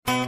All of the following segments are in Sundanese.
Assalamualaikum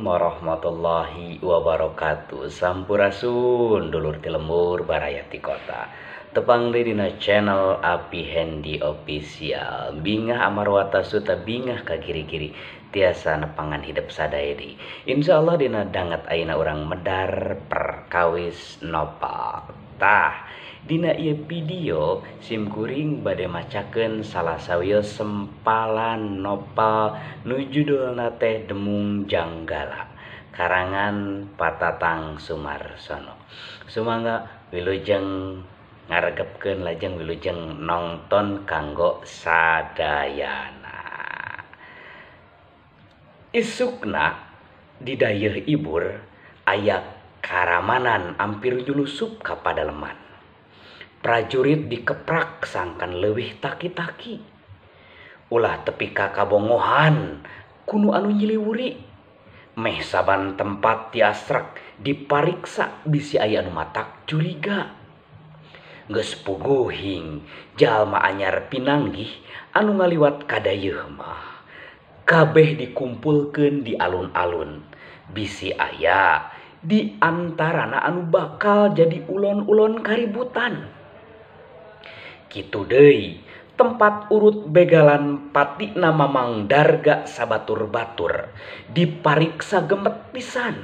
warahmatullahi wabarakatuh. Sampurasun dulur ti lembur baraya ti kota. Tepang deui dina channel Api Hendi Official. Bingah amarwata suta bingah ka kiri-kiri tiasa nepangan hidup sadaya deui. Insyaallah dina danget ayeuna urang medar perkawis nopal. Tah, dina ieu video sim kuring bade macakeun salah sawios sempalan nopal nu judulna teh Demung Janggala karangan Patatang Sumarsono. Sumangga wilujeng ngaregepkeun lajeng wilujeng nongton kanggo sadayana. Isukna di dayeuh ibur aya karamanan ampir nyulusup ka padaleman. Prajurit dikeprak sangkan leuwih taki-taki. Ulah tepi ka kabongohan kunu anu nyiliwuri. Meh saban tempat tiasrek dipariksa bisi aya anu matak curiga. Geus puguhing jalma anyar pinanggih anu ngaliwat ka dayeuh mah. Kabeh dikumpulkeun di alun-alun. Bisi aya di antarana anu bakal jadi ulon-ulon kaributan. Kitu deui tempat urut begalan patina Mamang Darga sabatur-batur dipariksa gemet pisan.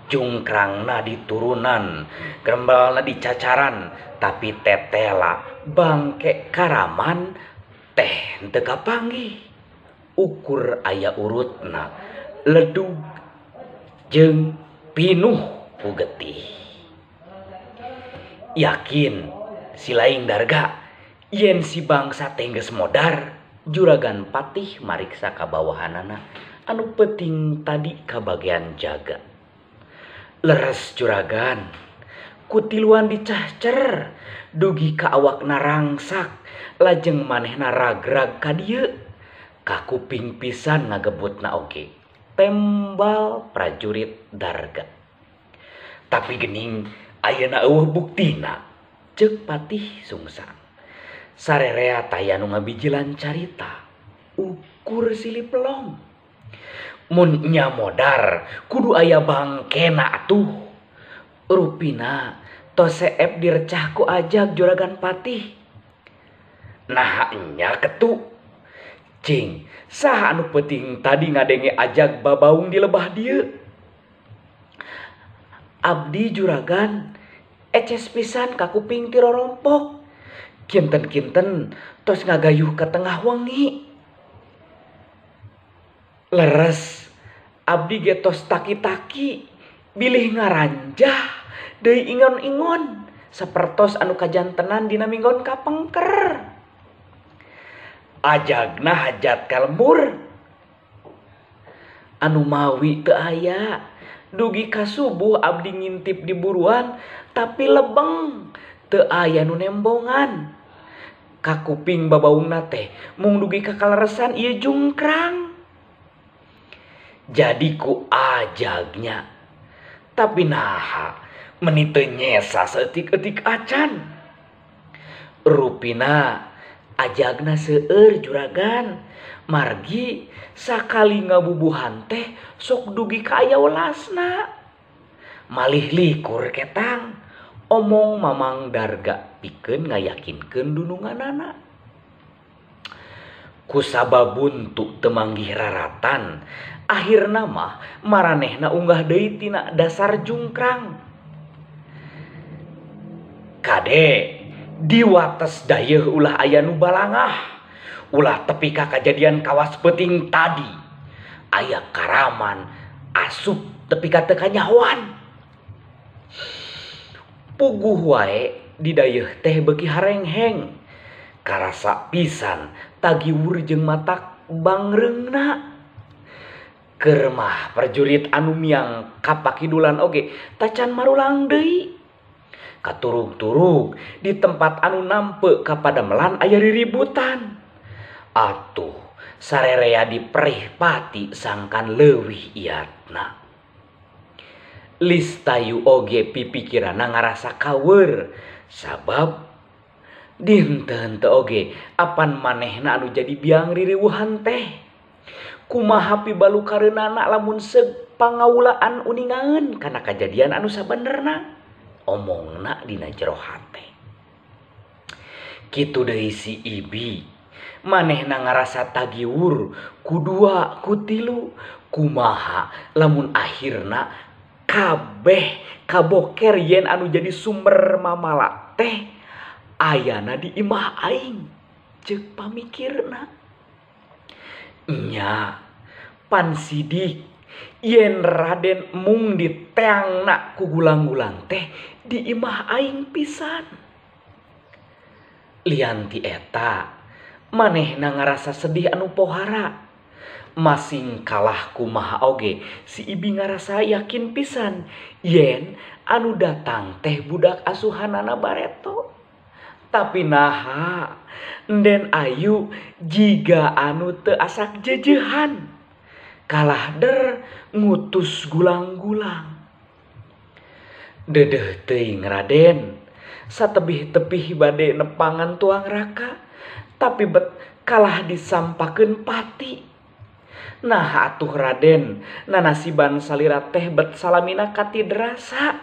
Jungkrangna diturunan, grembelna dicacaran, tapi tetela bangke karaman teh teu kapanggih. Ukur aya urutna ledug jeung pinuh ku getih. Yakin si laing Darga yen si bangsa teh geus modar, juragan patih mariksa ka bawahanana anu peuting tadi kabagean jaga. Leres juragan, kutiluan dicahcer dugi ka awakna rangsak lajeng manehna ragrag ka dieu. Kakuping pisan ngagebutna oge tembal prajurit Darga. Tapi gening ayeuna eueuh buktina, ceuk patih sungsang. Sarerea taya nu ngabijilan carita ukur silih pelong. Mun nya modar kudu aya bangkena atuh. Rupina tos seep direcah ku ajag juragan patih. Nah nya ketu. Cing, saha anu peuting tadi ngadenge ajag babaung di lebah dieu? Abdi juragan eces pisan ka kuping ti rorompok. Kinten-kinten tos ngagayuh ka tengah wengi. Leres abdi ge tos taki-taki bilih ngaranjah deui ingon-ingon sapertos anu kajantenan dina minggon kapengker. Ajagna hajat ka lembur anu mawi teu aya. Dugi ka subuh abdi ngintip di buruan tapi lebeng teu aya nu nembongan. Kakuping babaungna teh mung dugi ka kaleresan ieu jungkrang. Jadi ku ajagnya. Tapi naha meni teu nyesa saeutik-eutik acan. Rupina ajagna seueur juragan. Margi sakali ngabubuhan teh sok dugi ka aya welasna. Malih likur ketang omong Mamang Darga pikeun ngayakinkeun dununganana. Kusabab buntu teu manggih raratan, akhirna mah maranehna unggah deui tina dasar jungkrang. Kade di wates dayeuh ulah aya nu balangah. Ulah tepi ka kajadian kawas peuting tadi. Aya karaman asup tepi ka teu kanyahoan. Puguh wae di dayeuh teh beuki harengheng. Karasa pisan tagiwur jeung matak bangreungna. Keur mah prajurit anu miang kapakidulan oge tacan marulang deui. Katurug-turug di tempat anu nampe kapadamelan aya riributan. Atuh Sarerea diperih pati sangkan leuwih iatna. Listayu oge pipikiranna ngarasa kaweur sabab dinten teu oge apan manehna anu jadi biang ririweuhan teh. Kumaha pibalukareunana lamun seug pangawulaan uningaeun kana kajadian anu sabenerna, omongna dina jero hate. Kitu deui si Ibi, manehna ngarasa tagiwur ku dua ku tilu, kumaha lamun akhirna kabeh kaboker yen anu jadi sumber mamala teh ayana di imah aing, ceuk pamikirna. Nya pan sidik yen Raden mung diteangna ku gulang-gulang teh di imah aing pisan. Lian ti eta manehna ngarasa sedih anu pohara. Masing kalah kumaha oge si Ibi ngarasa yakin pisan yen anu datang teh budak asuhanana bareto. Tapi naha Nden Ayu jiga anu teu asak jejehan kalah der ngutus gulang-gulang. Dedeh teuing Raden satebih-tebih bade nepangan tuang raka, tapi bet kalah disampakeun pati. Nah atuh Raden nanasiban salira teh bet salamina katidrasa.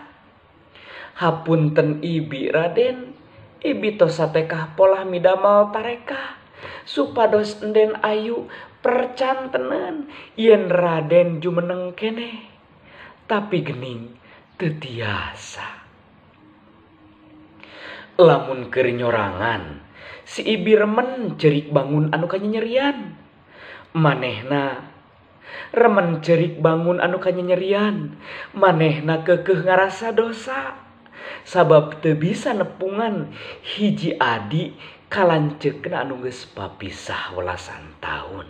Hapunten Ibi Raden, Ibi tos satekah polah midamal tarekah supados Nden Ayu percantenan yen Raden jumeneng keneh. Tapi gening teu tiasa. Lamun keur nyorangan si Ibi remen cerik bangun anu kanyanyerian. Manehna remen cerik bangun anu kanyanyerian. Manehna keukeuh ngarasa dosa sabab teu bisa nepungan hiji adi kalanceukna anu geus papisah welasan taun.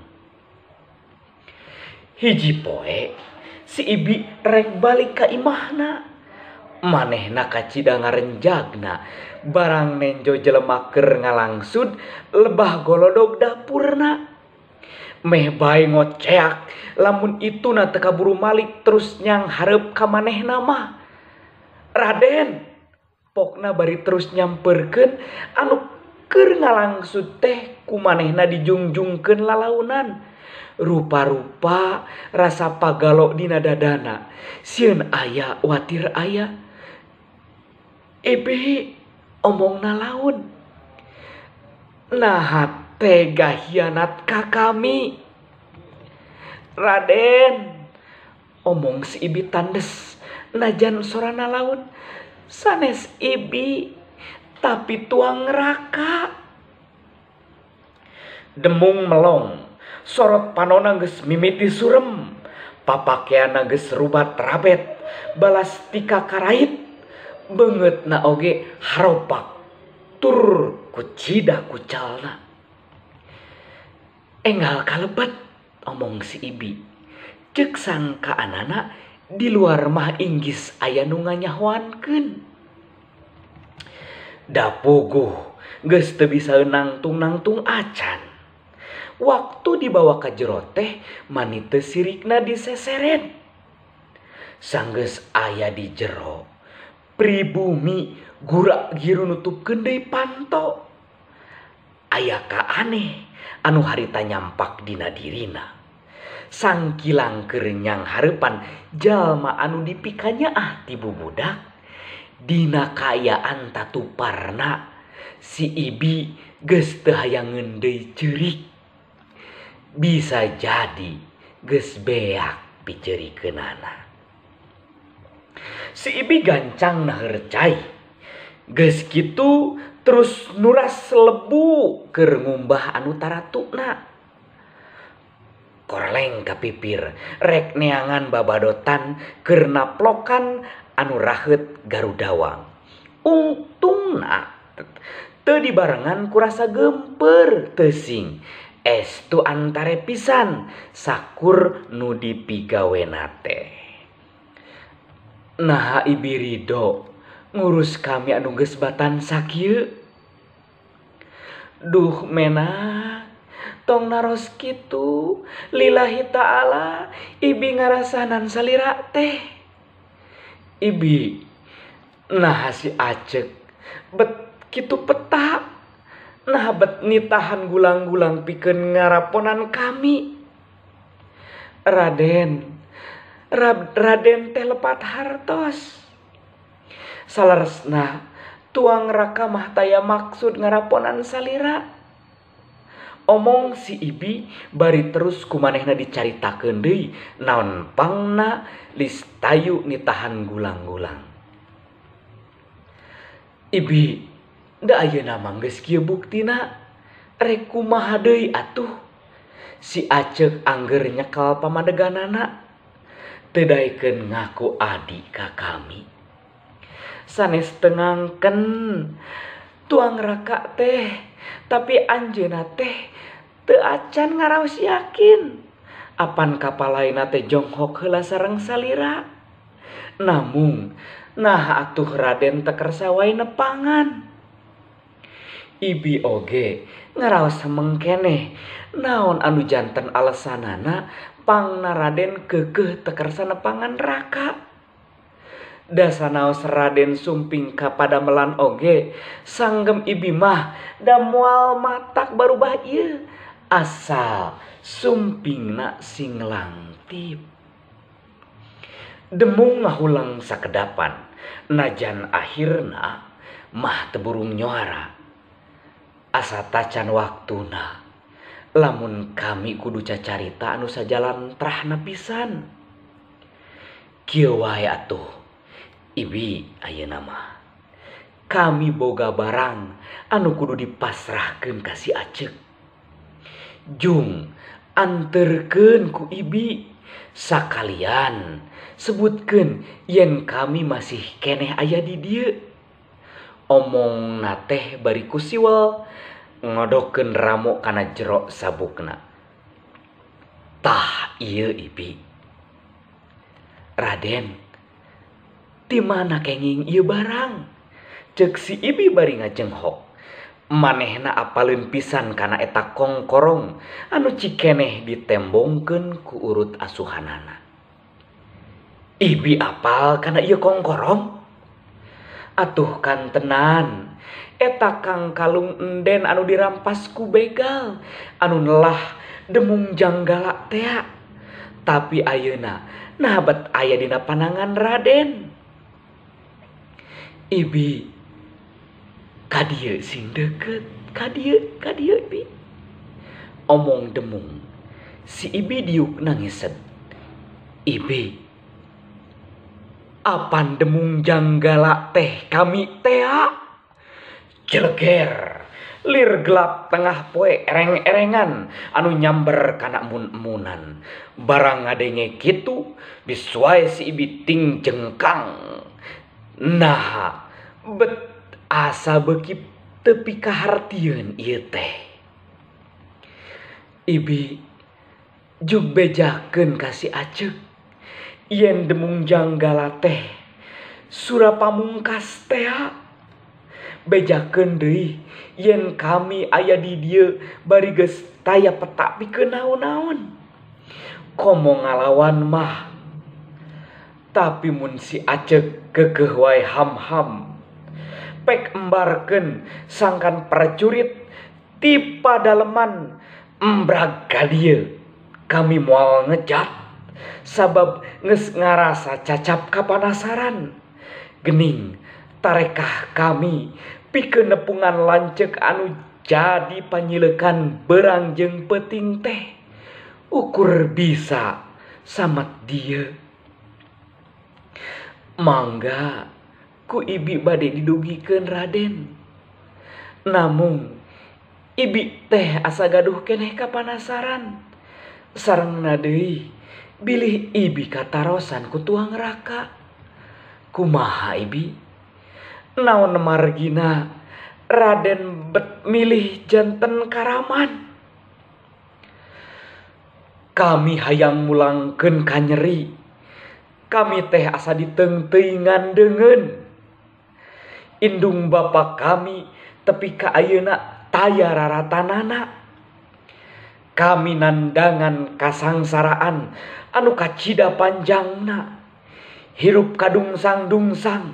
Hiji poe si Ibi rek balik ka imahna. Manehna kacida ngarenjagna barang nenjo jelema keur ngalangsud lebah golodog dapurna. Meh bae ngoceak lamun ituna teu kaburu malik terus nyang hareup ka manehna mah. Raden pokna bari terus nyamperkeun anu keur ngalangsud teh ku manehna dijungjungkeun lalaunan. Rupa-rupa rasa pagalo dina dadana, sieun aya watir aya. Ibi omongna laun. Naha tega hianat ka kami Raden, omong si Ibi tandes najan sorana laun. Sanes Ibi tapi tuang raka. Demung melong sorot panona geus mimiti surem, papakeana geus rubat rabet balas tika karait, beungeutna oge haropak tur kucida kucalna. Enggal kalebet omong si Ibi, ceuk sangkaanana di luar mah inggis aya nu nganyahoankeun. Da puguh geus teu bisa nangtung-nangtung acan. Waktu dibawa ka jero teh mani teu sirikna diseseret. Sanggeus aya di jero pribumi gurak giru nutupkeun deui panto. Aya ka aneh anu harita nyampak dina dirina. Sangkilang keur nyang hareupan jalma anu dipikanyaah ti bubudak. Dina kaayaan tatuparna si Ibi geus teu hayangeun deui ceurik. Bisa jadi geus beak piceurikeunana. Si Ibi gancang naheur cai. Geus kitu terus nuras lebu keur ngumbah anu taratuna. Korleng ka pipir rek neangan babadotan keur naplokan anu raheut garudawang. Untungna teu dibarengan ku rasa gemper teusing. Estu antare pisan sakur nu dipigawena teh. Naha Ibi ridho ngurus kami anu geus batan sakieu. Duh menak Tong naros kitu lillahi ta'ala ibi ngarasanan salira teh. Ibi nah si Acek bet kitu peta nah bet nitahan gulang-gulang pikeun ngaraponan kami. Raden Raden teh lepat hartos. Saleresna tuang raka mah taya maksud ngaraponan salira. Omong si Ibi bari terus kumanehna dicaritakeun deui naon pangna listayu nitahan gulang-gulang. Ibi da ayeuna mah geus kieu buktina rek kumaha deui atuh. Si Acek angger nyekel pamadeganana teu daekeun ngaku adi ka kami. Sanes teu ngangken tuang raka teh tapi anjeunna teh teu acan ngaraos yakin. Apan kapalaina teh jonghok heula sareng salira. Namung nah atuh Raden teu kersa wae nepangan. Ibi oge ngaraos hemeng keneh naon anu janten alesanana pangna Raden keukeuh teu kersa nepangan raka. Dasanaos Raden sumping ka padamelan oge sanggem ibi mah da moal matak barubah ieu asal sumpingna sing langtip. Demung ngahulang sakedapan najan akhirna mah teu burung nyoara. Asa tacan waktuna lamun kami kudu cacarita anu sajalan trahna pisan. Kieu wae atuh Ibi ayeuna mah kami boga barang anu kudu dipasrahkeun ka si Acek. Jung anterkeun ku Ibi sakalian sebutkeun yen kami masih keneh aya di dieu. Omongna teh bari ku siwel ngodokeun ramo kana jero sabukna. Tah ieu Ibi. Raden di mana kenging ieu barang? Ceuk si Ibi bari ngajenghok. Manehna apaleun pisan kana eta kongkorong anu cikeneh ditembongkeun ku urut asuhanana. Ibi apal kana ieu kongkorong? Atuh kantenan eta kang kalung enden anu dirampas ku begal anu nelah demung janggala tea. Tapi ayeuna nah bet aya dina panangan Raden. Ibi kadieu sing deket, kadieu kadieu Ibi. Omong demung si Ibi diuk nangised. Ibi apan demung janggala teh kami tea? Jeleger lir gelap tengah poe ereng-erengan anu nyamber kana emun-emunan. Barang ngadenge kitu bisuae si Ibi ting jengkang. Nah bet asa beuki teu pikahartieun ieu teh. Ibi jug bejakeun ka si Acek yen demung janggala teh Sura Pamungkas tea. Bejakeun deui yen kami aya di dieu bari geus taya peta pikeun naon-naon. Komo ngalawan mah. Tapi mun si Acek keukeuh wae ham-ham pek embarkeun sangkan prajurit ti padaleman embrag ka dieu. Kami moal ngejat sabab geus ngarasa cacap kapanasaran. Gening tarekah kami pikeun nepungan lanceuk anu jadi panyilekan berang jeung peuting teh ukur bisa samat dieu. Mangga ku Ibi bade didugikeun Raden. Namung Ibi teh asa gaduh keneh kapanasaran. Sarengna deui bilih Ibi katarosan ku tuang raka. Kumaha Ibi? Naon margina Raden bet milih janten karaman. Kami hayang mulangkeun ka nyeri. Kami teh asa diteungteuingan deungeun. Indung bapa kami tepi ka ayeuna taya raratanana. Kami nandangan kasangsaraan anu kacida panjangna. Hirup kadungsang-dungsang.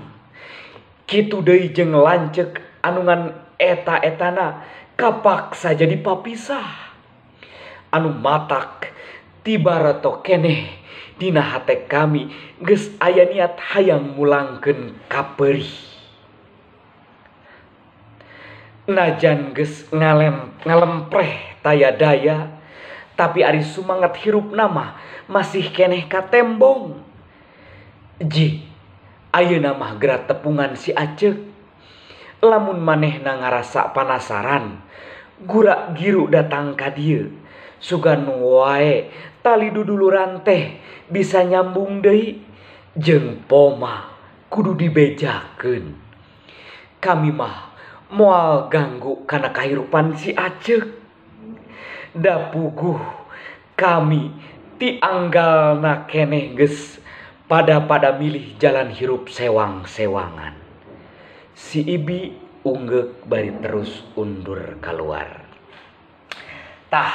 Kitu deui jeung lanceuk anu ngan eta-etana kapaksa jadi papisah. Anu matak tibareto keneh dina hate kami geus aya niat hayang mulangkeun kaperih. Najan geus ngalempreh taya daya, tapi ari sumanget hirup nama masih keneh katembong. Ji, ayeuna mah geura tepungan si Aceuk. Lamun manehna ngarasa panasaran, gura giru datang ka dieu. Sugan wae tali duduluran teh bisa nyambung deui jeung poma kudu dibejakeun. Kami mah moal ganggu kana kahirupan si Aceuk. Da puguh kami ti anggalna keneh geus pada milih jalan hirup sewang-sewangan. Si Ibi unggeuk bari terus undur kaluar. Tah,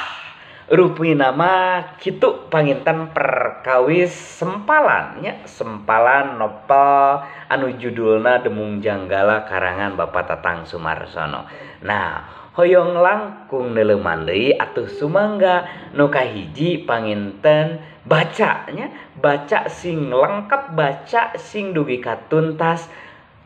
rupina mah kitu panginten perkawis sempalan nya, sempalan novel anu judulna Demung Janggala karangan Bapak Tatang Sumarsono. Nah, hoyong langkung neuleuman deui atuh sumangga nu kahiji panginten baca nya, baca sing lengkap, baca sing dugi ka tuntas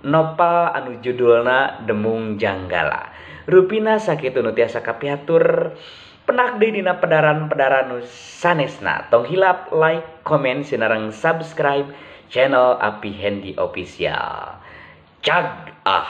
novel anu judulna Demung Janggala. Rupina sakitu nu tiasa kapihatur. Penak deui dina pedaran-pedaran nu sanesna. Tong hilap like, komen, sinareng subscribe channel Api Hendy Official. Cag ah.